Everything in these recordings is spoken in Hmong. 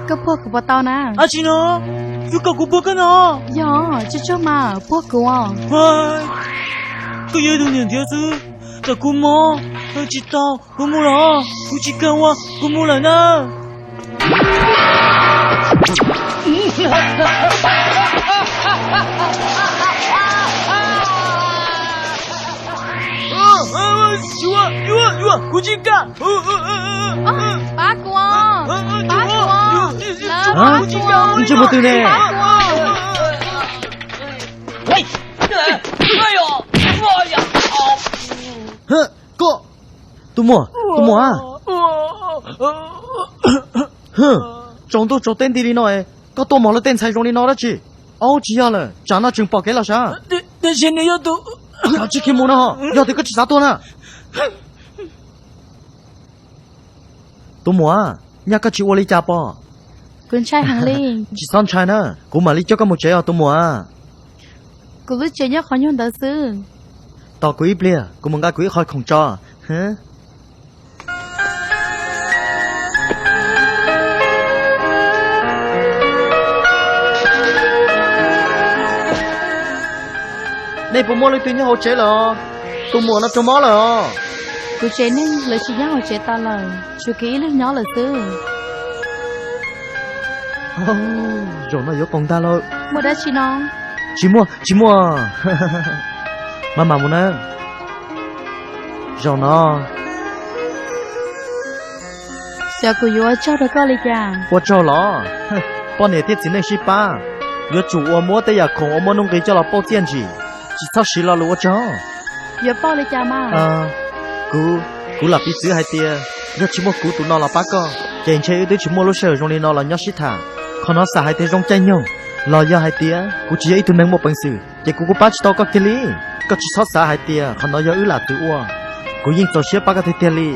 Koj puag kuv puas tau na? Ab tsi no, yuav kom kuv puag koj no? Yog, tsuag tsuag mas, puag kuv. Koj yog ib tug niam ntiav xwb, txawm kuv mob tsis tau, kuv mus lawm, kuv tsis kam ua, kuv mus lawm na. Kuv tsis kam. Pab kuv, pab kuv, lawv pab kuv, ntsej muag twg ne? Pab kuv. Koj, tus muam, tus muam a. Tsaus ntuj tsaus teb nti li no es koj tuaj mos lawv tej ntxhais zoo li no dab tsi? Aub, tsis yog lawm, tsam no tseem pom kev los sav. Koj tsis khiav mus no, yog tias koj tsis xav tuag na. Tus muam, nyaj koj tsis ua li cas pom? Kuv ntshai heev li. Tsis txhob ntshai na, kuv mam li coj koj mus tsev os tus muam. Kuv lub tsev nyob qhov nyuag ntawd xwb. Tos kuv ib pliag, kuv mus nqa kuv ib qho khoom tso. Nej puas muaj leej twg nyob hauv tsev lawm? Tus muam no raug mob lawm os. Kuv tsev neeg lawv tsis nyob hauv tsev tas lawm, tshuav kuv ib leeg nyob lawm xwb. Zaum no yuav qaug ntag lauj. Muaj dab tsi no? Tsis muaj, tsis muaj. Maj mam mus na. Zaum no xyov kuv yuav ua tsaug rau koj li cas. Ua tsaug los? Poj niam thiab txiv neej sib pab, yuav tsum ua muab tej yam khoom uas muaj nuj nqis coj los pauj txiaj ntsim. Tsis txhob siv lo lus ua tsaug. Yuav pauj li cas mas? Kuv, kuv lam piv txwv hais tias yog tsis muaj kuv tus no los pab koj, ces ntshe wb twb tsis muaj lub sij hawm zoo li no los nyob sib tham. Qhov no xam hais tias zoo caij nyoog, los yog hais tias kuv tsis yog ib tug neeg muaj peev xwm, ces kuv kuj pab tsis tau koj kiag li. Koj tsis txhob xav hais tias qhov no yog wb lam txwv ua. Kuv yeej txaus siab pab koj tiag tiag li.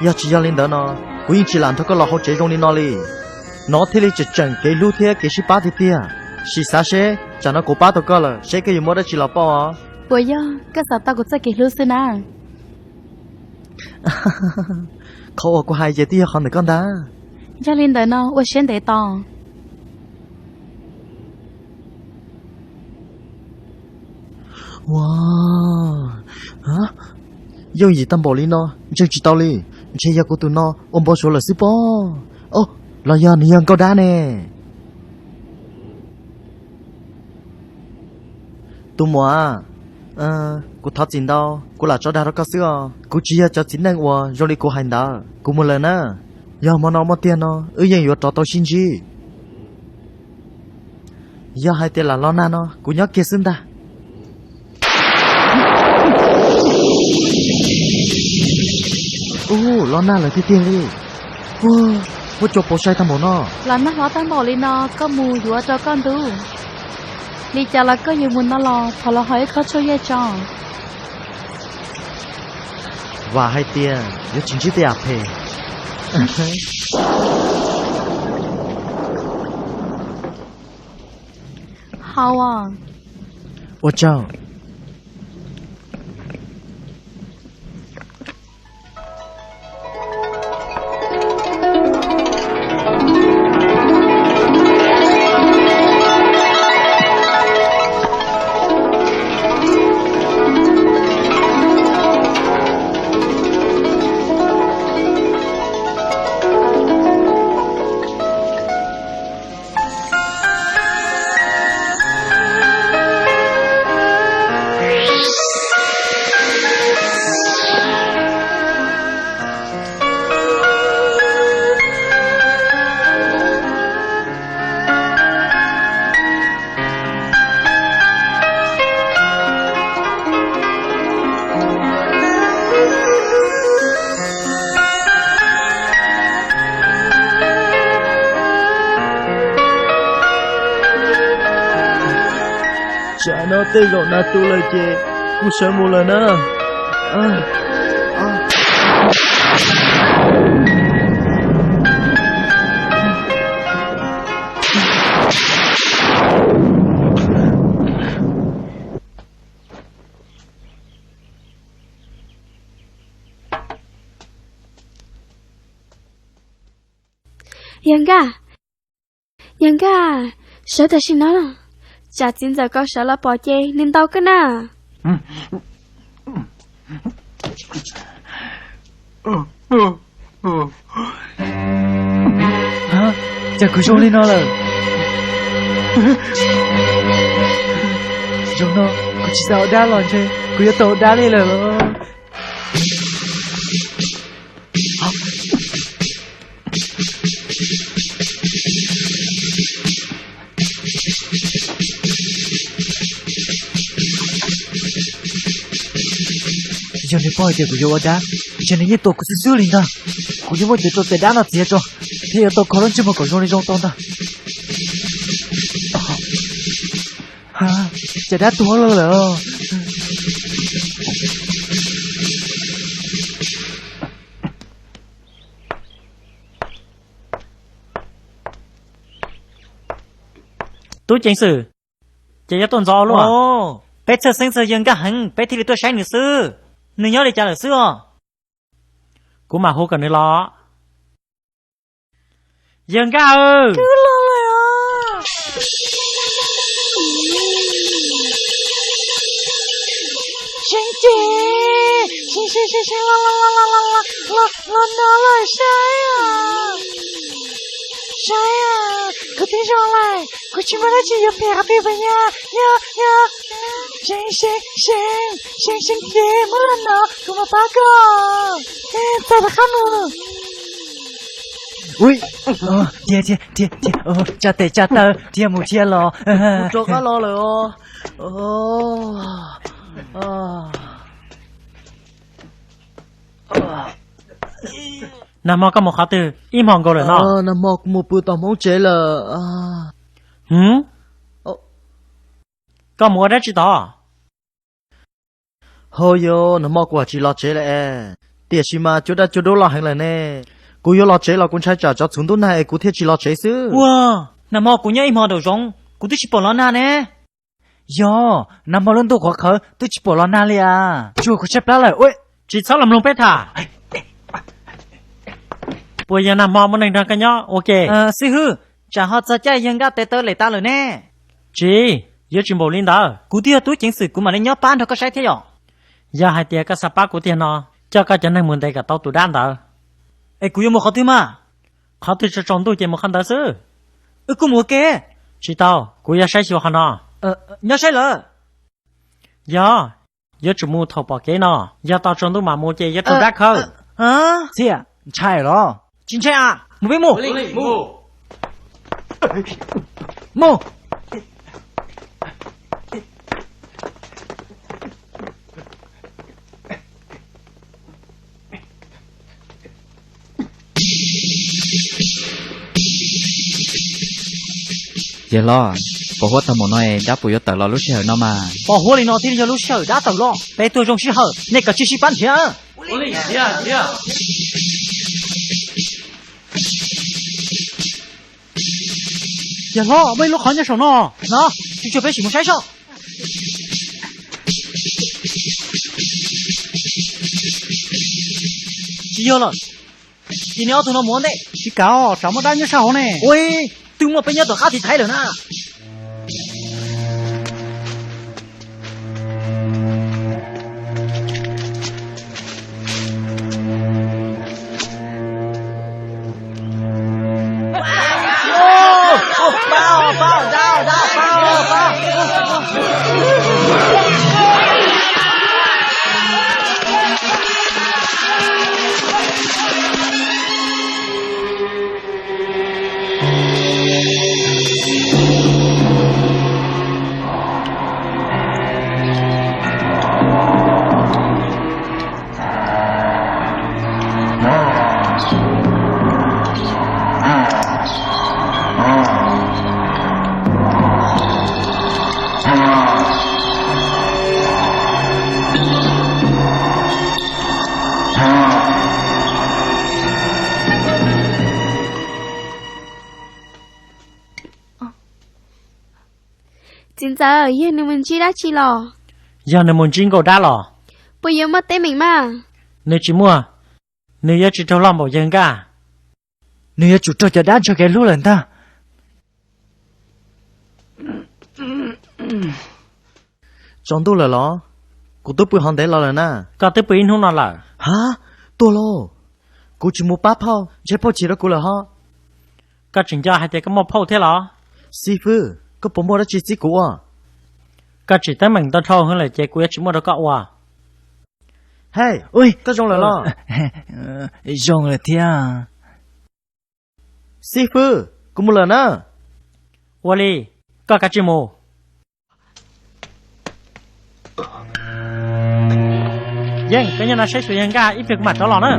Yog tsis yog li ntawd no, kuv yeej tsis lam nrog koj los hauv tsev zoo li no li. No thiaj li tseem tseem kev hlub thiab kev sib pab tiag tiag. Sim xav seb tsam no kuv pab tau koj lawm, seb koj yuav muab dab tsi los pauj os. Puas yog koj xav tau kuv txoj kev hlub xwb na? Qhov uas kuv hais ces twb yog qhov ntawm koj ntag. Yog li ntawd no ua siab ntev tos. Ua, yooj yim tag npaum li no ntseeg tsis tau li. Ntshe yog kuv tus no ua npau suav lawm xwb pob. Los yog nws yog nkauj dab ne? Tus muam, kuv thov txim ntau, kuv lam tso dag rau koj xwb os. Kuv tsis yog cov txiv neej uas zoo li kuv hais ntawd. Kuv mus lawm na. Yog hmo no muaj tiag no wb yeej yuav rov tau sib ntsib. Yog hais tias lam los nag no kuv nyob kiag xwb ntag. Ub, los nag lawm tiag tiag li. Huab cua pos sai tag npaum no. Los nag hlob tag npaum li no koj mus yuav rau koj ntub. Li cas los koj yuav mus no los thov los haus ib khob tshuaj yej tso. Vam hais tias yuav tsis ntsib tej yam phem. Haus os. Ua tsaug. Tsam no tej zaum nag tu lawm ces kuv sawv mus lawm na. Yog nkaj. Yawg Nkaj, sawv tam sim no, tsam txiv ntxawm koj sawv los pom ces nws ntaus koj na. Cas kuv zoo li no lawm? Zaum no kuv tsis xav ua dab los ntshe kuv yuav tau ua dab li lawm los. Yog nws paub hais tias kuv yuav ua dab, ntshe nws yeej tua kuv xwb xwb li ntag. Kuv yuav muab cov rau tais dab no txiav tso, thiaj yuav tau kho lub ntsej muag kom zoo li zoo tau ntag. Cas dab tuag lawm lawm. Tub ceev xwm, ces yuav tuaj ntxov luaj. Peb txhawj xeeb txog yawg Nkaj heev, peb thiaj li tuaj saib nws xwb. Nws nyob li cas lawm xwb os? Kuv mam hu kom nws los. Yawg Nkaj, twb los lawm. Seev ces, Seev, Seev, Seev, Seev, los, los, los, los, los, los no lawm, saib os. Saib os, kuv twb zoo lawm, kuv tsis muaj dab tsi yuav piam qhov twg puas yog? Yog, yog. Seev, Seev, Seev, Seev, Seev ces muab los no, kuv mam pab koj. Txog rov qab mus. Ua, dhia, dhia, dhia, dhia, tsa tes tsa taw, dhia mus dhia los. Mus rov qab los lawm os. Nag hmo koj mus qhov twg ib hmo nkaus lawm no? Nag hmo kuv mus pw tom Hmoob tsev lawm. Hwv, koj mus ua dab tsi tod? Hauj yau, nag hmo kuv tsis los tsev lawm es. Tiam sis mas cua dab cua dub loj heev lawm ne. Kuv yuav los tsev los kuv ntshai tsam tsov txhuv ntub nag es kuv thiaj tsis los tsev xwb. Ua, nag hmo kuv nyob ib hmo nraum zoov, kuv twb tsis pom los nag ne. Yog, nag hmo lub ntuj qhuav qhawv twb tsis pom los nag li as. Tsuas kuv tshaib plab lawm. Tsis txhob los mloog peb tham. Puas yog nag hmo muaj neeg nrog koj nyob ua ke? Xib hwb, tsam ho txog caij yawg Nkaj tes taw lem tas lawm ne. Tsis, yuav tsis npaum li ntawd. Kuv twb yog tub ceev xwm kuv mam li nyob pab nrog koj saib thiab yom. Yog hais tias koj xav pab kuv tiag no, coj koj cov neeg mus ntes kom tau tus dab ntawd. Es kuv yuav mus qhov twg mas? Qhov twg tsaus tsaus ntuj ces mus qhov ntawd xwb. Wb kuj mus ua ke. Tsis tau, kuv yuav saib xyuas qhov no. Nyob saib lawm. Yog, yuav tsum mus thaum pom kev no. Yog tos tsaus ntuj mam mus ces yuav raug dab khawb. Txhiaj, ntshai los? Tsis ntshai a, mus peb mus. Mus. Yawg hlob, pos huab tag npaum no es dab puas yuav tawm los lub sij hawm no mas? Pos huab li no thiaj li yog lub sij hawm dab tawm los. Peb tuaj zoo sij hawm, nej kav tsij sib pab nrhiav. Yawg hlob, muaj ib lub qhov nyob saum no. No, tsuag tsuag peb sim mus saib soj. Tsis yog lawm. Ces neb ob tug no mus ua ntej. Tsis kam, tsam muaj dab nyob sab hauv ne. Ua, twb muaj peb nyob tom qab tiv thaiv lawm na. Txiv ntxawm, yog nws mus ntsib dab tsi los? Yog nws mus ntsib nkauj dab los? Puas yuav muaj teeb meem mas? Nws tsis muaj. Nws yuav tsis raug loj npaum yawg Nkaj. Nws yuav tsum raug cov dab ntseeg kev hlub lawm ntag. Tsaus ntuj lawm los? Kuv twb pw hov ntev los lawm na. Koj twb pw ib hnub no lawm. Ha, tuag lauj. Kuv tsis mus pab phauj, ntshe phauj chim rau kuv lawm hov. Koj tseem nco hais tias koj muaj phauj thiab los? Xib fwb, koj puas muaj dab tsi txib kuv ua? Koj tsim teeb meem ntau dhau heev lawm ces kuv yuav tsis muaj rau koj ua. Hej, koj zoo lawm los? Zoo lawm thiab. Xib fwb, kuv mus lawm na. Ua li, koj kav tsij mus. Yeej, koj nyob no saib xyuas yawg Nkaj ib pliag kuv mam rov los na.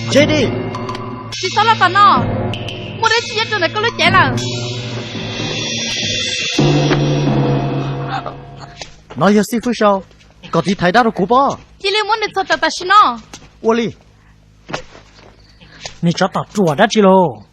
J D, tsis txhob los tom no, muaj dab tsi nyob rau ntawm koj lub cev lawm. No yog xib fwb sau, kom tiv thaiv dab rau kuv pob. Cia li muab nws txog tawm tam sim no. Ua li. Niag tsov tom ruam dab tsi lauj?